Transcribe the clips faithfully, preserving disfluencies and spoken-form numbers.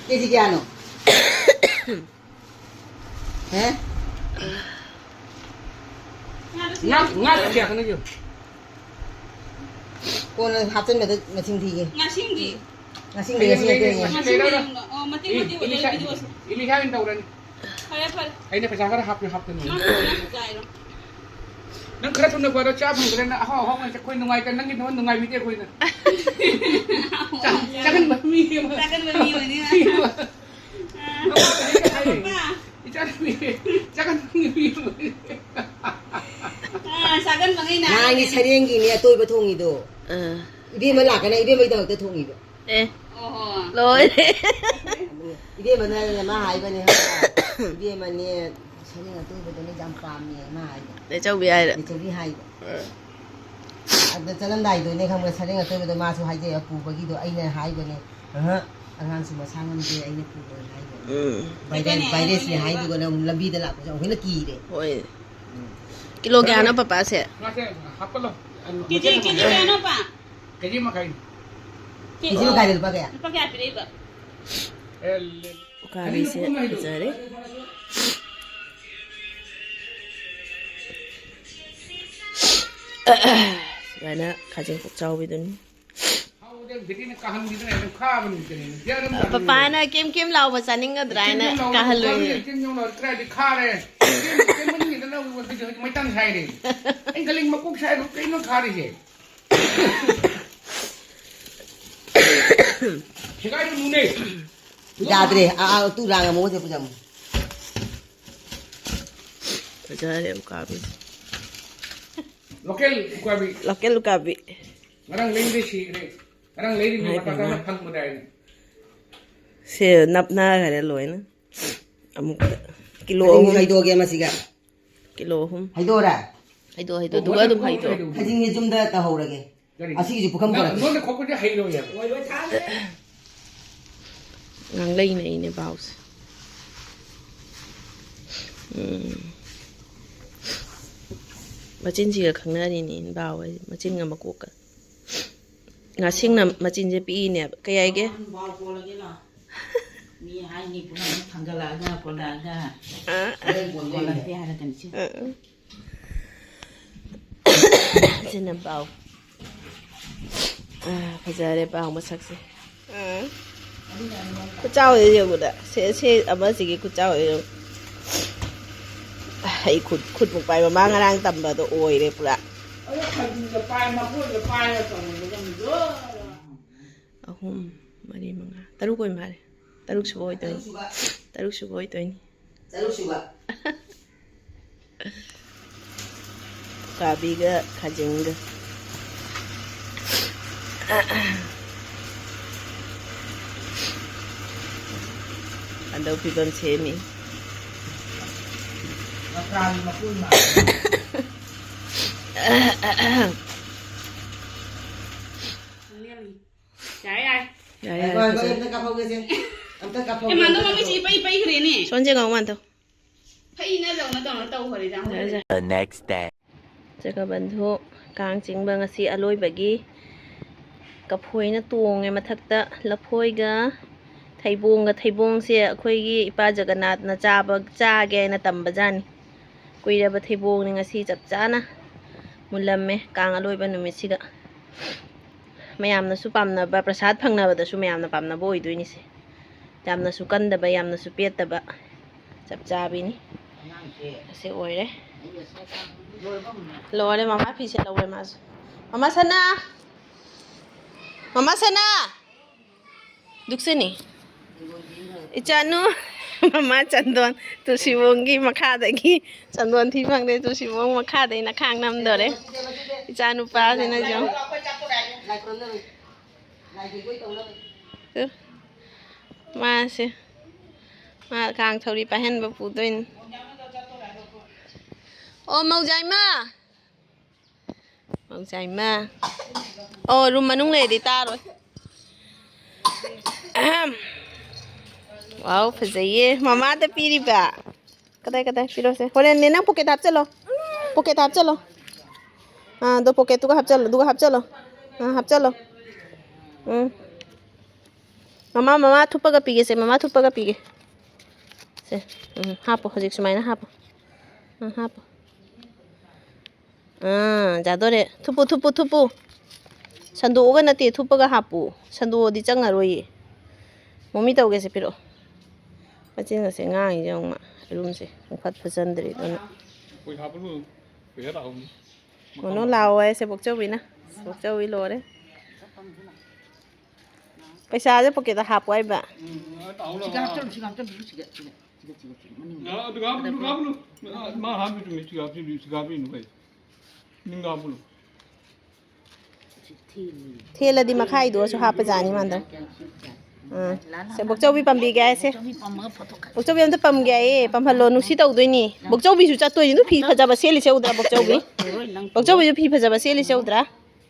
ꯀꯦꯖꯤ ꯀꯌꯥꯅꯣ? ꯍꯦ? ꯉꯥ, ꯉꯥ ꯀꯌꯥ ꯈꯟꯅꯒꯦ? ꯀꯣꯟꯅ ꯍꯥꯞꯆꯤꯟꯕꯗ ꯃꯁꯤꯡ ꯊꯤꯒꯦ꯫ ꯉꯥꯁꯤꯡꯗꯤ? ꯉꯥꯁꯤꯡꯗꯤ ꯉꯁꯤ ꯍꯌꯦꯡ ꯍꯦꯛꯇ ꯌꯦꯡꯉꯦ꯫ ꯉꯥꯁꯤꯡꯗꯤ ꯌꯦꯡꯉꯣ꯫ ꯑꯣ, ꯃꯇꯦꯛ ꯏ-, ꯃꯇꯦꯛ ꯑꯣꯏꯗꯣꯏ ꯏꯂꯤꯁꯥ, ꯚꯤꯗꯤꯑꯣꯁꯦ꯫ ꯏꯂꯤꯁꯥ ꯑꯣꯏꯅ ꯇꯧꯔꯅꯤ꯫ ꯐꯔꯦ, ꯐꯔꯦ꯫ ꯑꯩꯅ ꯄꯩꯁꯥ ꯈꯔ ꯍꯥꯞꯄꯤ, ꯍꯥꯞꯇꯅ꯫ ꯅꯪ ꯐꯖꯅ ꯆꯥꯏꯔꯣ꯫ ꯅꯪ ꯈꯔ ꯊꯨꯅ ꯄꯨꯔꯛꯑꯣ, ꯆꯥ ꯐꯪꯗ꯭ꯔꯦ, ꯅꯪ ꯑꯍꯥꯎ ꯑꯍꯥꯎꯕ ꯑꯩꯈꯣꯏ ꯅꯨꯡꯉꯥꯏꯇ-, ꯅꯪꯒꯤꯗꯃꯛ ꯅꯨꯡꯉꯥꯏꯕꯤꯗꯦ ꯑꯩꯈꯣꯏꯅ꯫ ꯆꯥ-, ꯆꯥꯒꯟꯕ ꯃꯤ ꯑꯃ꯫ ꯆꯥꯒꯟꯕ ꯃꯤ ꯑꯣꯏꯅꯤ꯫ ꯃꯤ ꯑꯃ꯫ ꯑꯥ꯫ ꯅꯪ ꯍꯦꯛꯇ ꯍꯥꯏꯔꯦ꯫ ꯄꯥ꯫ ꯏꯆꯥꯅꯨꯄꯤ, ꯆꯥꯒꯟꯕ ꯃꯤ ꯑꯃ꯫ ꯑꯥ, ꯆꯥꯒꯟꯕꯉꯩꯅ ꯅꯍꯥꯟꯒꯤ ꯍꯥꯏꯔꯦ꯫ ꯁꯔꯦꯡꯒꯤꯅꯦ ꯑꯇꯣꯏꯕ ꯊꯣꯡꯉꯤꯗꯣ꯫ ꯑꯥ꯫ ꯏꯕꯦꯝꯃ ꯂꯥꯛꯀꯅꯤ, ꯏꯕꯦꯝꯃꯒꯤꯗꯃꯛꯇ ꯊꯣꯡꯉꯤꯕ꯫ ꯑꯦ꯫ ꯑꯣꯍꯣ꯫ ꯂꯣꯏꯔꯦ꯫ ꯏꯕꯦꯝꯃꯅ ꯃꯥ ꯍꯥꯏꯕꯅꯦ, ꯏꯕꯦꯝꯃꯅꯦ ꯁꯔꯦꯡ ꯑꯇꯣꯏꯕꯗꯨꯅꯦ ꯌꯥꯝ ꯄꯥꯝꯃꯦ ꯃꯥ ꯍꯥꯏꯕ꯫ ꯅꯦꯆꯧꯕꯤ ꯍꯥꯏꯔ꯫ ꯅꯦꯆꯧꯕꯤ ꯍꯥꯏꯕ꯫ ꯑ꯫ ꯑꯗ ꯆꯠꯂꯝꯗꯥꯏꯗꯨꯅꯦ ꯈꯪꯕ꯭ꯔꯥ, ꯁꯔꯦꯡ ꯑꯇꯣꯏꯕꯗꯣ ꯃꯥꯁꯨ ꯍꯥꯏꯖꯩ, ꯑꯄꯨꯕꯒꯤꯗꯣ ꯑꯩꯅ ꯍꯥꯏꯕꯅꯦ, "ꯑꯍ, ꯑꯉꯥꯡꯁꯨ ꯃꯁꯥ ꯉꯝꯗꯦ, ꯑꯩꯅ ꯄꯨꯔꯣꯏ" ꯍꯥꯏꯕꯅꯦ꯫ ꯎꯝ꯫ ꯚꯥꯏꯔꯦꯜ, ꯚꯥꯏꯔꯦꯜꯁꯅꯦ ꯍꯥꯏꯗꯨꯒ ꯅꯪ ꯂꯝꯕꯤꯗ ꯂꯥꯛꯄꯁꯦ ꯑꯩꯈꯣꯏꯅ ꯀꯤꯔꯦ꯫ ꯍꯣꯏ꯫ ꯎꯝ꯫ ꯀꯤꯂꯣ ꯀꯌꯥꯅꯣ ꯄꯄꯥꯁꯦ? ꯉꯥꯁꯦ ꯍꯥꯞꯀꯠꯂꯣ꯫ ꯀꯦꯖꯤ, ꯀꯦꯖꯤ ꯀꯌꯥꯅꯣ, ꯄꯥ? ꯀꯦꯖꯤ ꯃꯈꯥꯏꯅꯤ꯫ ꯀꯦꯖꯤ ꯃꯈꯥꯏꯗ ꯂꯨꯄꯥ ꯀꯌꯥ? ꯂꯨꯄꯥ ꯀꯌꯥ ꯄꯤꯔꯛꯏꯕ? ꯑꯦ, ꯂꯦ-, ꯎꯀꯥꯕꯤꯁꯦ ꯐꯖꯔꯦ꯫ ꯁꯨꯃꯥꯏꯅ ꯈꯥꯖꯤꯡ ꯄꯨꯛꯆꯥꯎꯕꯤꯗꯨꯅꯤ꯫ ꯍꯥꯎꯗꯅ ꯕꯤꯇꯤꯅ ꯀꯥꯍꯟꯈꯤꯗꯅ ꯑꯗꯨꯝ ꯈꯥꯕꯅꯤ ꯀꯩꯅꯣ꯫ ꯄꯄꯥꯅ ꯀꯦꯝ ꯀꯦꯝ ꯂꯥꯎꯕ ꯆꯥꯅꯤꯡꯒꯗ꯭ꯔꯥ ꯍꯥꯏꯅ ꯀꯦꯝ ꯀꯦꯝ ꯂꯥꯎꯕ ꯀꯥꯍꯜꯂꯨꯏ꯫ ꯀꯦꯝ ꯀꯦꯝ ꯂꯥꯎꯕ ꯈꯔꯗꯤ ꯈꯥꯔꯦ꯫ ꯀꯦꯝ ꯀꯦꯝ ꯃꯅꯤꯡꯒꯤꯗ ꯂꯧꯕꯗꯤ ꯍꯧꯖꯤꯛ ꯃꯩꯇꯥꯟ ꯁꯥꯏꯔꯦ꯫ ꯑꯩ ꯈꯜꯂꯤ ꯃꯀꯣꯛ ꯁꯥꯏꯔꯨ ꯀꯩꯅꯣ ꯈꯥꯔꯤꯁꯦ? ꯁꯦꯒꯥꯏꯔꯨꯅꯨꯅꯦ꯫ ꯌꯥꯗ꯭ꯔꯦ꯫ ꯑꯥ, ꯑꯥ, ꯇꯨ ꯔꯥꯡ ꯑꯃꯨꯛ ꯍꯧꯖꯤꯛ ꯄꯨꯖꯝꯃꯨ꯫ ꯐꯖꯔꯦ ꯎꯀꯥꯕꯤꯁꯦ꯫ ꯂꯣꯀꯦꯜ ꯎꯀꯥꯕꯤ꯫ ꯂꯣꯀꯦꯜ ꯎꯀꯥꯕꯤ꯫ ꯉꯔꯥꯡ ꯂꯩꯔꯨꯕꯗꯩ ꯁꯤꯈ꯭ꯔꯦ꯫ ꯉꯔꯥꯡ ꯂꯩꯔꯤꯕ ꯏꯃꯥꯏ ꯃꯇꯝꯗ ꯄꯦꯝꯃ꯫ ꯐꯪꯕꯗꯥꯏꯅꯦ꯫ ꯁꯦ ꯅꯞꯅꯈ꯭ꯔꯦ ꯂꯣꯏꯅ꯫ ꯑꯃꯨꯛꯇ꯫ ꯀꯤꯂꯣ ꯈꯖꯤꯡ ꯑꯍꯨꯝ꯫ ꯍꯩꯗꯣꯛꯑꯒꯦ ꯃꯁꯤꯒ꯫ ꯀꯤꯂꯣ ꯑꯍꯨꯝ꯫ ꯍꯩꯗꯣꯛꯑꯣꯔꯥ? ꯍꯩꯗꯣꯛ, ꯍꯩꯗꯣꯛ꯫ ꯑꯣ, ꯑꯗꯨꯒ ꯑꯗꯨꯝ ꯃꯈꯣꯡ ꯍꯩꯗꯣꯛ꯫ ꯍꯩꯗꯣꯛ꯫ ꯈꯖꯤꯡꯁꯦ ꯌꯨꯝꯗ ꯇꯧꯍꯧꯔꯒꯦ꯫ ꯀꯔꯤ? ꯑꯁꯤꯒꯤꯁꯨ ꯄꯨꯈꯝ ꯅꯪ ꯄꯨꯔꯛꯀꯦ꯫ ꯅꯣꯏꯅ ꯈꯣꯠꯄꯗꯤ ꯍꯩꯔꯣꯏ ꯍꯥꯏꯕ꯫ ꯉꯥꯡꯂꯩꯅꯩꯅꯦ ꯄꯥꯎꯁꯦ꯫ ꯎꯝ꯫ ꯃꯆꯤꯟꯁꯤꯒ ꯈꯪꯅꯔꯤꯅꯤ ꯄꯥꯎ ꯍꯥꯏꯁꯦ꯫ ꯃꯆꯤꯟꯒ ꯃꯀꯣꯛꯀ꯫ ꯉꯥꯁꯤꯡꯅ ꯃꯆꯤꯟꯁꯦ ꯄꯤꯛꯏꯅꯦꯕ꯫ ꯀꯩ ꯍꯥꯏꯒꯦ? ꯃꯤ ꯍꯥꯏꯅꯤ ꯄꯨꯝꯅꯃꯛ ꯊꯥꯡꯒꯠꯂꯛꯑꯒ ꯈꯣꯠꯂꯛꯑꯒ ꯑ, ꯍꯣꯔꯦꯟ ꯀꯣꯟꯅ ꯈꯣꯠꯂꯛꯇꯦ ꯍꯥꯏꯔꯛꯀꯅꯤ ꯁꯤ꯫ ꯑ, ꯑ꯫ ꯁꯤꯅ ꯄꯥꯎ꯫ ꯑ, ꯐꯖꯔꯦ ꯄꯥꯎ ꯃꯁꯛꯁꯦ꯫ ꯑ꯫ ꯈꯨꯆꯥꯎꯁꯦ ꯌꯦꯡꯉꯨꯗ꯫ ꯁꯦ, ꯁꯦ ꯑꯃꯁꯤꯒꯤ ꯈꯨꯆꯥꯎꯁꯦ ꯌꯦꯡꯉꯨ꯫ ꯑꯩ ꯈꯨꯠ, ꯈꯨꯠꯃꯨꯛ ꯄꯥꯏ꯫ ꯃꯃꯥ ꯉꯔꯥꯡ ꯇꯝꯕꯗꯣ ꯑꯣꯏꯔꯦ ꯄꯨꯔꯥ꯫ ꯑꯗꯣ ꯈꯥꯖꯤꯟꯒ ꯄꯥꯏ, ꯃꯈꯣꯏꯒ ꯄꯥꯏꯔ ꯇꯧꯕꯗꯣ ꯉꯝꯗ꯭ꯔꯣ? ꯑꯍꯨꯝ, ꯃꯔꯤ, ꯃꯉꯥ, ꯇꯔꯨꯛ ꯑꯣꯏ ꯃꯥꯜꯂꯦ꯫ ꯇꯔꯨꯛ ꯁꯨꯕ ꯑꯣꯏꯗꯣꯏꯅꯤ꯫ ꯇꯔꯨꯛ ꯁꯨꯕ꯫ ꯇꯔꯨꯛ ꯁꯨꯕ ꯑꯣꯏꯗꯣꯏꯅꯤ꯫ ꯇꯔꯨꯛ ꯁꯨꯕ꯫ ꯎꯀꯥꯕꯤꯒ ꯈꯥꯖꯤꯡꯒ꯫ ꯑꯗꯧ ꯐꯤꯕꯝ ꯁꯦꯝꯃꯤ꯫ ꯉꯀ꯭ꯔꯥꯒꯤ ꯃꯀꯨ ꯃꯥꯜꯂꯦ꯫ ꯌꯥꯔꯦ, ꯌꯥꯔꯦ꯫ ꯌꯥꯔꯦ, ꯌꯥꯔꯦ, ꯉꯥꯏꯈꯣ, ꯉꯥꯏꯈꯣ, ꯐꯖꯔꯦ꯫ ꯑꯝꯇ ꯀꯥꯞꯍꯧꯒꯦꯁꯦ꯫ ꯑꯝꯇ ꯀꯥꯞꯍꯧꯒꯦ, ꯑꯦ, ꯃꯥꯗꯣ ꯑꯝꯇ ꯃꯃꯤꯠꯁꯦ ꯀꯥꯞꯍꯧꯒꯦ꯫ ꯏꯄꯩ ꯄꯩꯈ꯭ꯔꯦꯅꯦ꯫ ꯁꯣꯟꯁꯦ ꯉꯥꯎ ꯃꯥꯟꯗꯣ꯫ ꯐꯩꯅ ꯇꯧꯅ ꯇꯧꯅ ꯇꯧꯈ꯭ꯔꯦ, ꯌꯥꯔꯦ, ꯌꯥꯔꯦ꯫ The next day. ꯖꯒꯕꯟꯙꯨ ꯀꯥꯡ ꯆꯤꯡꯕ ꯉꯁꯤ ꯑꯂꯣꯏꯕꯒꯤ ꯀꯐꯣꯏꯅ ꯇꯣꯡꯉꯦ ꯃꯊꯛꯇ꯫ ꯂꯐꯣꯏꯒ ꯊꯩꯕꯣꯡꯒ, ꯊꯩꯕꯣꯡꯁꯦ ꯑꯩꯈꯣꯏꯒꯤ ꯏꯄꯥ ꯖꯒꯟꯅꯥꯊꯅ ꯆꯥꯕ, ꯆꯥꯒꯦ ꯍꯥꯏꯅ ꯇꯝꯕꯖꯥꯠꯅꯤ꯫ ꯀꯨꯏꯔꯕ ꯊꯩꯕꯣꯡꯅꯤ, ꯉꯁꯤ ꯆꯞ ꯆꯥꯅ ꯃꯨꯜꯂꯝꯃꯦ ꯀꯥꯡ ꯑꯂꯣꯏꯕ ꯅꯨꯃꯤꯠꯁꯤꯗ꯫ ꯃꯌꯥꯝꯅꯁꯨ ꯄꯥꯝꯅꯕ, ꯄ꯭ꯔꯁꯥꯗ ꯐꯪꯅꯕꯗꯁꯨ ꯃꯌꯥꯝꯅ ꯄꯥꯝꯅꯕ ꯑꯣꯏꯗꯣꯏꯅꯤꯁꯦ꯫ ꯌꯥꯝꯅꯁꯨ ꯀꯟꯗꯕ, ꯌꯥꯝꯅꯁꯨ ꯄꯦꯠꯇꯕ, ꯆꯞ ꯆꯥꯕꯤꯅꯤ꯫ ꯑꯁꯤ ꯑꯣꯏꯔꯦ꯫ ꯂꯣꯏꯔꯦ, ꯃꯃꯥ ꯐꯤꯁꯦ ꯂꯧꯔꯦ ꯃꯥꯁꯨ꯫ ꯃꯃꯥ ꯁꯅꯥ! ꯃꯃꯥ ꯁꯅꯥ! ꯗꯨꯛꯁꯤꯅꯤ꯫ ꯏꯆꯥꯅꯨ, ꯃꯃꯥ ꯆꯟꯗꯣꯟ, ꯇꯨꯁꯤꯕꯣꯡꯒꯤ ꯃꯈꯥꯗꯒꯤ ꯆꯟꯗꯣꯟ ꯊꯤ ꯐꯪꯗꯦ, ꯇꯨꯁꯤꯕꯣꯡ ꯃꯈꯥꯗꯩꯅ ꯈꯥꯡ ꯅꯝꯗꯣꯔꯦ꯫ ꯏꯆꯥꯅꯨꯄꯥꯁꯤꯅ ꯌꯦꯡꯉꯨ꯫ ꯇꯨ, ꯃꯥꯁꯦ, ꯃꯥ ꯀꯥꯡ ꯊꯧꯔꯤ ꯄꯥꯏꯍꯟꯕ ꯄꯨꯗꯣꯏꯅꯤ꯫ ꯑꯣ, ꯃꯧꯖꯥꯏꯃ! ꯃꯧꯖꯥꯏꯃ꯫ ꯑꯣ, ꯔꯨꯝ ꯃꯅꯨꯡ ꯂꯩꯔꯗꯤ ꯇꯥꯔꯣꯏ꯫ ꯑꯍꯝ꯫ ꯋꯥꯎ, ꯐꯖꯩꯌꯦ꯫ ꯃꯃꯥꯗ ꯄꯤꯔꯤꯕ꯫ ꯀꯗꯥꯏ, ꯀꯗꯥꯏ? ꯄꯤꯔꯣꯁꯦ꯫ ꯍꯣꯔꯦꯟꯅꯦ, ꯅꯪ ꯄꯣꯀꯦꯠ ꯍꯥꯞꯆꯜꯂꯣ꯫ ꯄꯣꯀꯦꯠ ꯍꯥꯞꯆꯜꯂꯣ꯫ ꯑꯥ, ꯑꯗꯣ ꯄꯣꯀꯦꯠꯇꯨꯒ ꯍꯥꯞꯆꯜꯂꯣ, ꯑꯗꯨꯒ ꯍꯥꯞꯆꯜꯂꯣ꯫ ꯑꯥ, ꯍꯥꯞꯆꯜꯂꯣ꯫ ꯎꯝ꯫ ꯃꯃꯥ, ꯃꯃꯥ ꯊꯨꯞꯄꯒ ꯄꯤꯒꯦꯁꯦ, ꯃꯃꯥ ꯊꯨꯞꯄꯒ ꯄꯤꯒꯦ꯫ ꯁꯦ, ꯎꯝ, ꯍꯥꯞꯄꯣ, ꯍꯧꯖꯤꯛ ꯁꯨꯃꯥꯏꯅ ꯍꯥꯞꯄꯣ꯫ ꯎꯝ, ꯍꯥꯞꯄꯣ꯫ ꯑꯥ, ꯌꯥꯗꯣꯔꯦ꯫ ꯊꯨꯞꯄꯨ, ꯊꯨꯞꯄꯨ, ꯊꯨꯞꯄꯨ꯫ ꯁꯟꯗꯣꯛꯑꯒ ꯅꯠꯇꯦ, ꯊꯨꯞꯄꯒ ꯍꯥꯞꯄꯨ꯫ ꯁꯟꯗꯣꯛꯑꯗꯤ ꯆꯪꯉꯔꯣꯏꯌꯦ꯫ ꯃꯣꯃꯤ ꯇꯧꯒꯦꯁꯦ, ꯄꯤꯔꯛꯑꯣ꯫ ꯃꯆꯤꯟꯒꯁꯦ ꯉꯥꯡꯉꯤꯁꯦ ꯌꯦꯡꯉꯨ ꯃꯥ꯫ ꯔꯨꯝꯁꯦ ꯄꯨꯡꯐꯠ ꯐꯠꯆꯟꯗ꯭ꯔꯦ ꯑꯗꯨꯅ꯫ ꯄꯩꯁꯥ ꯄꯤꯔꯛꯑꯣ꯫ ꯄꯩꯁꯥ ꯂꯥꯛꯑꯣ꯫ ꯀꯣꯅꯣ ꯂꯥꯛꯑꯣ ꯍꯥꯏꯁꯦ ꯕꯣꯛꯆꯧꯕꯤꯅ꯫ ꯕꯣꯛꯆꯧꯕꯤ ꯂꯣꯏꯔꯦ꯫ ꯄꯩꯁꯥꯁꯦ ꯄꯣꯀꯦꯠꯇ ꯍꯥꯞꯄꯣ ꯍꯥꯏꯕ꯫ ꯁꯤꯒ ꯍꯥꯞꯆꯜꯂꯨ, ꯁꯤꯒ ꯍꯥꯞꯆꯜꯂꯨ, ꯁꯤꯒ, ꯁꯤꯒ, ꯁꯤꯒ, ꯁꯤꯒ, ꯁꯤꯒ, ꯃꯅꯤꯡꯗ꯫ ꯑ, ꯑꯗꯨꯒ ꯍꯥꯞꯄꯨ, ꯑꯗꯨꯒ ꯍꯥꯞꯄꯨ꯫ ꯑ, ꯃꯥ ꯍꯥꯞꯄꯤ ꯆꯨꯝꯃꯤ, ꯁꯤꯒ ꯍꯥꯞꯆꯤꯜꯂꯨ, ꯁꯤꯒ ꯍꯥꯞꯄꯤꯅꯨ ꯀꯩ? ꯅꯤꯡꯒ ꯍꯥꯞꯄꯨꯅꯨ꯫ ꯊꯦꯜꯂꯗꯤ ꯃꯈꯥꯏꯗꯨꯒꯁꯨ ꯍꯥꯞꯄꯖꯥꯠꯅꯤ ꯃꯥꯟꯗꯧ꯫ ꯑꯥ, ꯁꯦ, ꯕꯣꯛꯆꯧꯕꯤ ꯄꯥꯝꯕꯤꯒꯦ ꯍꯥꯏꯁꯦ꯫ ꯕꯣꯛꯆꯧꯕꯤ ꯑꯝꯇ ꯄꯝꯒꯦ ꯍꯥꯏꯌꯦ, ꯄꯝꯍꯜꯂꯣ, ꯅꯨꯡꯁꯤ ꯇꯧꯗꯣꯏꯅꯤ꯫ ꯕꯣꯛꯆꯧꯕꯤꯁꯨ ꯆꯠꯇꯣꯏꯅꯤ, ꯑꯗꯨ ꯐꯤ ꯐꯖꯕ ꯁꯦꯠꯂꯤꯁꯦ ꯎꯗ꯭ꯔꯥ, ꯕꯣꯛꯆꯧꯕꯤ? ꯕꯣꯛꯆꯧꯕꯤꯁꯨ ꯐꯤ ꯐꯖꯕ ꯁꯦꯠꯂꯤꯁꯦ ꯎꯗ꯭ꯔꯥ?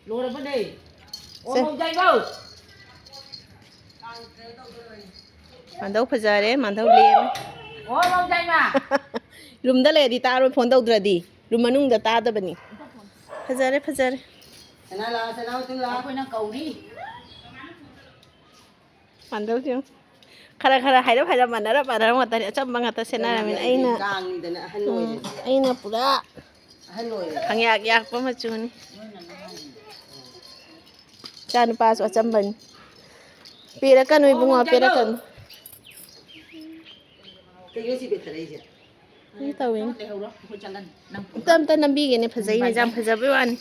ꯂꯣꯏꯔꯕꯅꯦ꯫ ꯁꯦ꯫ ꯑꯣ, ꯃꯧꯖꯥꯏꯕ꯫ ꯃꯥꯟꯗꯧ ꯐꯖꯔꯦ, ꯃꯥꯟꯗꯧ ꯂꯦꯝꯃꯦ꯫ ꯑꯣ, ꯃꯧꯖꯥꯏꯃ꯫ ꯔꯨꯝꯗ ꯂꯩꯔꯗꯤ ꯇꯥꯔꯣꯏ, ꯐꯣꯟ ꯇꯧꯗ꯭ꯔꯗꯤ꯫ ꯔꯨꯝ ꯃꯅꯨꯡꯗ ꯇꯥꯗꯕꯅꯤ꯫ ꯐꯖꯔꯦ, ꯐꯖꯔꯦ꯫ ꯁꯅꯥ ꯂꯥꯛꯑꯣ, ꯁꯅꯥ ꯃꯇꯨꯝ ꯂꯥꯛꯑꯣ꯫ ꯑꯩꯈꯣꯏꯅ ꯀꯧꯔꯤ꯫ ꯃꯥꯟꯗꯧꯁꯦ ꯌꯦꯡꯉꯨ꯫ ꯈꯔ ꯈꯔ ꯍꯥꯏꯔꯞ ꯍꯥꯏꯔꯞ ꯃꯥꯟꯅꯔꯞ ꯃꯥꯟꯅꯔꯞ ꯉꯥꯛꯇꯅꯤ꯫ ꯑꯆꯝꯕ ꯉꯥꯛꯇ ꯁꯦꯠꯅꯔꯕꯅꯤꯅ ꯑꯩꯅ, ꯀꯥꯡꯅꯤꯗꯅ ꯑꯍꯟ ꯎꯝ, ꯑꯣꯏꯔꯦ꯫ ꯑꯩꯅ ꯄꯨꯔꯥ ꯑꯍꯟ ꯑꯣꯏꯔꯦ꯫ ꯈꯪꯌꯥꯛ ꯌꯥꯛꯄ ꯃꯆꯨꯅꯤ꯫ ꯏꯆꯥ ꯅꯨꯄꯥꯁꯨ ꯑꯆꯝꯕꯅꯤ꯫ ꯄꯦꯔꯛꯀꯅꯨ ꯏꯕꯨꯡꯉꯣ, ꯄꯦꯔꯛꯀꯅꯨ꯫ ꯀꯩꯅꯣ ꯁꯤ ꯄꯦꯊꯔꯛꯏꯁꯦ? ꯀꯩꯅꯣ ꯇꯧꯋꯤꯅꯦ꯫ ꯂꯩꯍꯧꯔꯣ, ꯑꯩꯈꯣꯏ ꯆꯠꯂꯅꯤ꯫ ꯅꯪ ꯑꯝꯇ, ꯑꯝꯇ ꯅꯝꯕꯤꯒꯦꯅꯦ, ꯐꯖꯩꯅꯦ, ꯌꯥꯝ ꯐꯖꯕꯩ ꯋꯥꯅꯤ꯫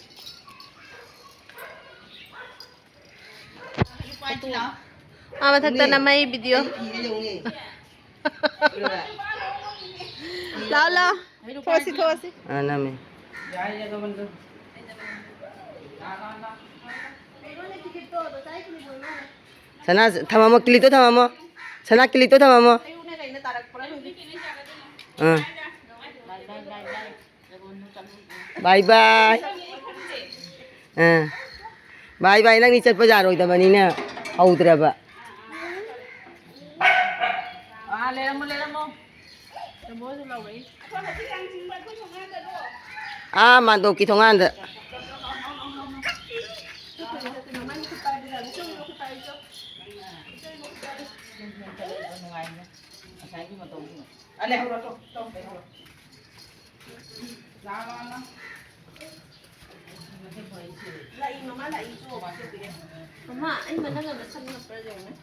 ꯑꯥ, ꯃꯊꯛꯇ ꯅꯝꯃꯛꯏ video꯫ ꯂꯥꯎ, ꯂꯥꯎ꯫ ꯊꯣꯛꯑꯁꯤ, ꯊꯣꯛꯑꯁꯤ꯫ ꯑꯥ, ꯅꯝꯃꯦ꯫ ꯁꯅꯥ, ꯊꯝꯃꯝꯃꯣ, clip ꯇꯣ ꯊꯝꯃꯝꯃꯣ꯫ ꯁꯅꯥ, clip ꯇꯣ ꯊꯝꯃꯝꯃꯣ꯫ ꯑꯥ꯫ Bye bye꯫ ꯑꯥ꯫ Bye bye, ꯅꯪꯗꯤ ꯆꯠꯄ ꯌꯥꯔꯣꯏꯗꯕꯅꯤꯅ ꯍꯧꯗ꯭ꯔꯕ꯫ ꯑꯥ, ꯂꯩꯔꯝꯃꯣ, ꯂꯩꯔꯝꯃꯣ꯫ ꯑꯥ, ꯃꯥꯟꯗꯣꯞꯀꯤ ꯊꯣꯡꯒꯥꯟꯗ꯫ ꯂꯩꯍꯧꯔꯣ, ꯇꯣ, ꯇꯣ, ꯂꯩꯍꯧꯔꯣ꯫ ꯂꯥꯛꯑꯣ, ꯂꯥꯛꯑꯣ, ꯂꯥꯛꯑꯣ꯫ ꯂꯥꯛꯏ, ꯃꯃꯥ ꯂꯥꯛꯏ, ꯆꯣ꯫ ꯃꯃꯥ, ꯑꯩ ꯃꯅꯒ ꯑꯝꯇ ꯁꯝ ꯅꯞꯄ꯭ꯔꯥ ꯌꯦꯡꯉꯨꯅꯦ꯫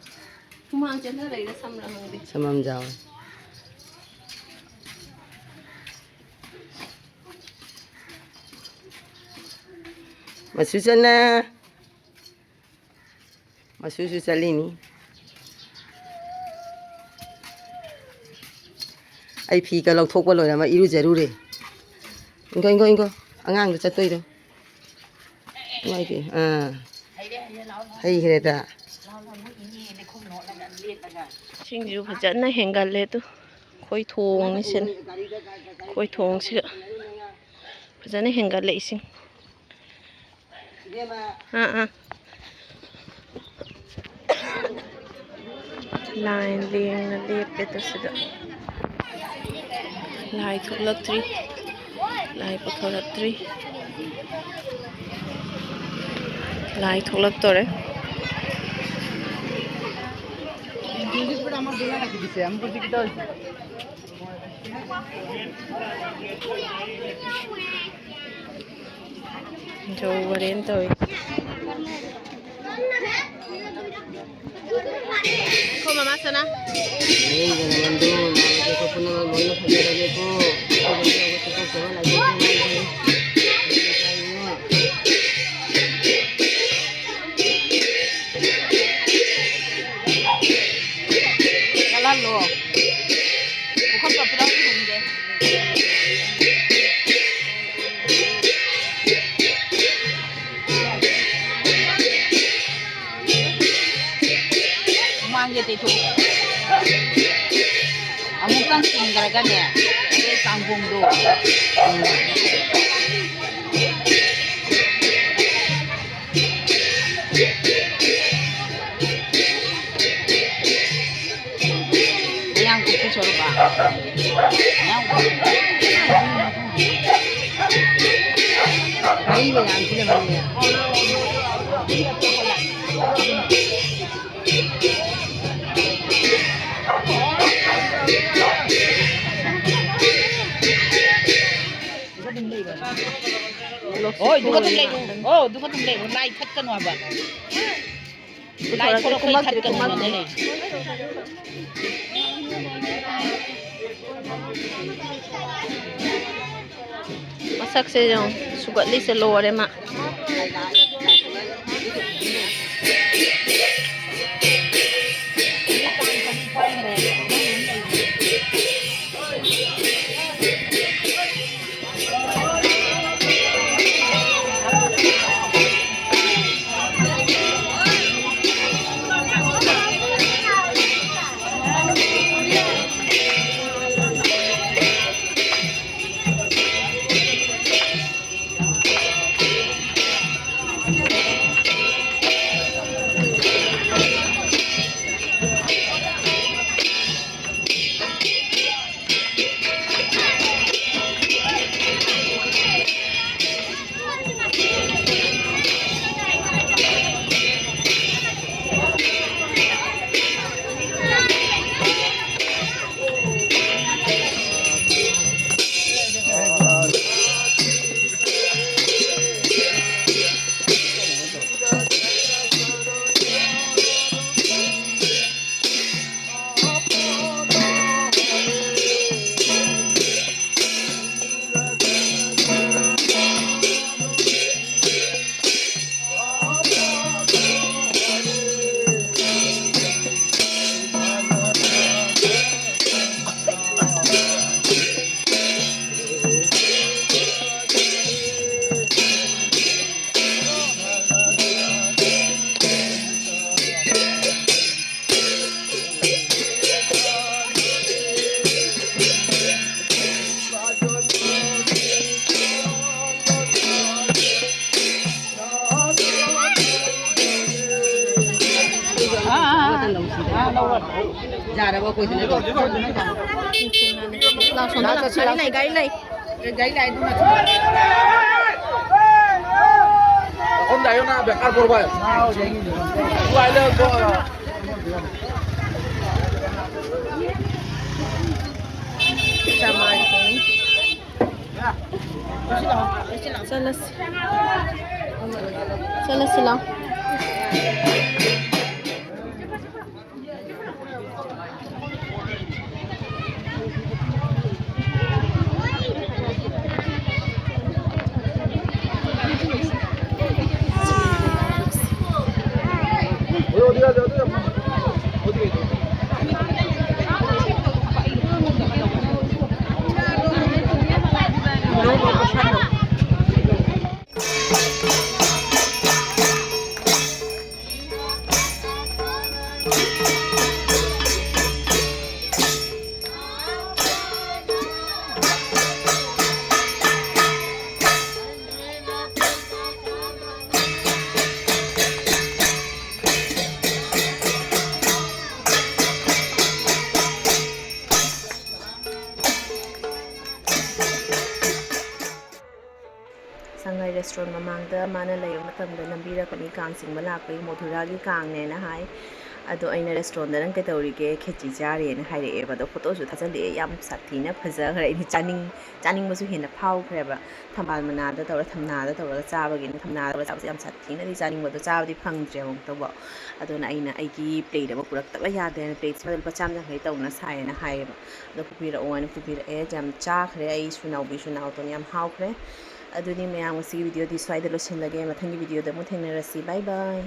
ꯍꯨꯃꯥꯡ ꯆꯦꯟꯊꯔꯛꯏꯔꯥ ꯁꯝꯔꯥ ꯈꯪꯗꯦ꯫ ꯁꯝ ꯑꯃ ꯌꯥꯎꯋꯦ꯫ ꯃꯁꯨ ꯆꯠꯅ꯫ ꯃꯁꯨꯁꯨ ꯆꯠꯂꯤꯅꯤ꯫ ꯑꯩ ꯐꯤꯒ ꯂꯧꯊꯣꯛꯄ ꯂꯣꯏꯔ ꯑꯃ ꯏꯔꯨꯖꯔꯨꯔꯦ꯫ ꯏꯪꯈꯣ, ꯏꯪꯈꯣ, ꯏꯪꯈꯣ꯫ ꯑꯉꯥꯡꯗꯣ ꯆꯠꯇꯣꯏꯗꯣ꯫ ꯅꯨꯡꯉꯥꯏꯇꯦ꯫ ꯑꯥ꯫ ꯍꯩꯈ꯭ꯔꯦꯗ꯫ ꯏꯁꯤꯡꯁꯨ ꯐꯖꯅ ꯍꯦꯟꯒꯠꯂꯦ ꯑꯗꯨ꯫ ꯑꯩꯈꯣꯏ ꯊꯣꯡꯅꯤꯁꯤꯅ꯫ ꯑꯩꯈꯣꯏ ꯊꯣꯡꯁꯤꯒ ꯐꯖꯅ ꯍꯦꯟꯒꯠꯂꯦ ꯏꯁꯤꯡ꯫ ꯑꯥ, ꯑꯥ꯫ ꯂꯥꯏꯟ ꯂꯦꯡꯅ ꯂꯦꯞꯄꯦ ꯑꯗꯨ ꯁꯤꯗ꯫ ꯂꯥꯏ ꯊꯣꯛꯂꯛꯇ꯭ꯔꯤ꯫ ꯂꯥꯏ ꯄꯨꯊꯣꯔꯛꯇ꯭ꯔꯤ꯫ ꯂꯥꯏ ꯊꯣꯛꯂꯛꯇꯣꯔꯦ꯫ ꯖꯧ ꯋꯥꯔꯦꯟ ꯇꯧꯏ꯫ ꯑꯩꯈꯣꯏ ꯃꯃꯥ ꯁꯅꯥ꯫ ꯆꯠꯍꯜꯂꯣ꯫ ꯄꯨꯈꯝ ꯆꯥꯐꯨꯗ ꯑꯃꯨꯛ ꯊꯣꯡꯒꯦ꯫ ꯍꯨꯃꯥꯡꯁꯦ ꯇꯩꯊꯣꯛꯑꯣ꯫ ꯑꯃꯨꯛꯇꯪ ꯆꯤꯡꯈ꯭ꯔꯒꯅꯦ, ꯑꯗꯩ ꯀꯥꯡꯈꯣꯡꯗꯣ꯫ ꯎꯝ꯫ ꯃꯌꯥꯡ ꯀꯣꯛꯄꯤ ꯁꯣꯔꯨꯕ꯫ ꯃꯌꯥꯡ ꯀꯣꯛꯄꯤ꯫ ꯃꯔꯤ ꯃꯌꯥꯝꯁꯤꯅ ꯃꯔꯤ꯫ ꯍꯣꯏ, ꯑꯗꯨꯒ ꯑꯗꯨꯝ ꯂꯩꯔꯣ꯫ ꯑꯣ, ꯑꯗꯨꯒ ꯑꯗꯨꯝ ꯂꯩꯔꯣ꯫ ꯂꯥꯏ ꯊꯠꯀꯅꯣ ꯍꯥꯏꯕ꯫ ꯂꯥꯏ ꯊꯣꯛꯂꯛꯄꯩ ꯊꯠꯀꯅꯣ ꯍꯥꯏꯕ ꯂꯩ꯫ ꯃꯁꯛꯁꯦ ꯌꯦꯡꯉꯨ, ꯁꯨꯒꯠꯂꯤꯁꯦ ꯂꯣꯏꯔꯦ ꯃꯥ꯫ ꯌꯥꯔꯕ ꯑꯩꯈꯣꯏꯗꯨꯅ? ꯂꯥꯛ ꯁꯣꯝꯗ ꯂꯥꯛ꯫ ꯒꯥꯔꯤ ꯂꯩ, ꯒꯥꯔꯤ ꯂꯩ꯫ ꯒꯥꯔꯤ ꯂꯥꯛꯑꯦ, ꯑꯗꯨꯅ ꯆꯠꯂꯣ꯫ ꯁꯣꯝꯗ ꯍꯥꯏꯌꯣ ꯅꯪ, ꯕꯦꯀꯥꯔ ꯄꯣꯔꯣ ꯚꯥꯏ꯫ ꯁꯨ ꯍꯥꯏ ꯂꯩꯔꯝꯃꯣ꯫ ꯆꯃꯥꯏ꯫ ꯆꯠꯂꯁꯤ꯫ ꯆꯠꯂꯁꯤ ꯂꯥꯎ꯫ ꯁꯉꯥꯏ restaurant ꯃꯃꯥꯡꯗ ꯃꯥꯅ ꯂꯩꯕ ꯃꯇꯝꯗ ꯅꯝꯕꯤꯔꯛꯄꯅꯤ, ꯀꯥꯡ ꯆꯤꯡꯕ ꯂꯥꯛꯄꯒꯤ ꯃꯣꯙꯨꯔꯥꯒꯤ ꯀꯥꯡꯅꯦꯅ ꯍꯥꯏ꯫ ꯑꯗꯣ ꯑꯩꯅ restaurantꯗ "ꯅꯪ ꯀꯩꯗꯧꯔꯤꯒꯦ? ꯈꯦꯆꯤ ꯆꯥꯔꯤꯅ" ꯍꯥꯏꯔꯛꯑꯦꯕ꯫ ꯑꯗꯣ photoꯁꯨ ꯊꯥꯖꯤꯜꯂꯛꯑꯦ, ꯌꯥꯝ ꯁꯥꯊꯤꯅ ꯐꯖꯈ꯭ꯔꯦ꯫ ꯑꯩꯗꯤ ꯆꯥꯅꯤꯡ-, ꯆꯥꯅꯤꯡꯕꯁꯨ ꯍꯦꯟꯅ ꯐꯥꯎꯈ꯭ꯔꯦꯕ꯫ ꯊꯝꯕꯥꯜ ꯃꯅꯥꯗ ꯇꯧꯔ, ꯊꯝꯅꯥꯗ ꯇꯧꯔꯒ ꯆꯥꯕꯒꯤꯅ, ꯊꯝꯅꯥꯗ ꯇꯧꯔꯒ ꯆꯥꯕꯁꯦ ꯌꯥꯝ ꯁꯥꯊꯤꯅꯗꯤ ꯆꯥꯅꯤꯡꯕ, ꯑꯗꯣ ꯆꯥꯕꯗꯤ ꯐꯪꯗ꯭ꯔꯦ ꯑꯃꯨꯛꯇꯕꯨ꯫ ꯑꯗꯨꯅ ꯑꯩꯅ ꯑꯩꯒꯤ plate ꯑꯃ ꯄꯨꯔꯛꯇꯕ ꯌꯥꯗꯦꯅ, plateꯁꯤꯃ ꯂꯨꯄꯥ ꯆꯥꯝ ꯌꯥꯡꯈꯩ ꯇꯧꯅ ꯁꯥꯏꯌꯦꯅ ꯍꯥꯏꯌꯦꯕ꯫ ꯑꯗꯣ ꯄꯨꯕꯤꯔꯛꯑꯣꯅ ꯄꯨꯕꯤꯔꯛꯑꯦ꯫ ꯌꯥꯝ ꯆꯥꯈ꯭ꯔꯦ ꯑꯩꯁꯨ, ꯅꯥꯎꯕꯤꯁꯨ, ꯅꯥꯎꯇꯣꯟ ꯌꯥꯝ ꯍꯥꯎꯈ꯭ꯔꯦ꯫ ꯑꯗꯨꯗꯤ ꯃꯌꯥꯝ, ꯉꯁꯤꯒꯤ videoꯗꯤ ꯁ꯭ꯋꯥꯏꯗ ꯂꯣꯏꯁꯤꯜꯂꯒꯦ꯫ ꯃꯊꯪꯒꯤ videoꯗ ꯑꯃꯨꯛ ꯊꯦꯡꯅꯔꯁꯤ꯫ Bye bye꯫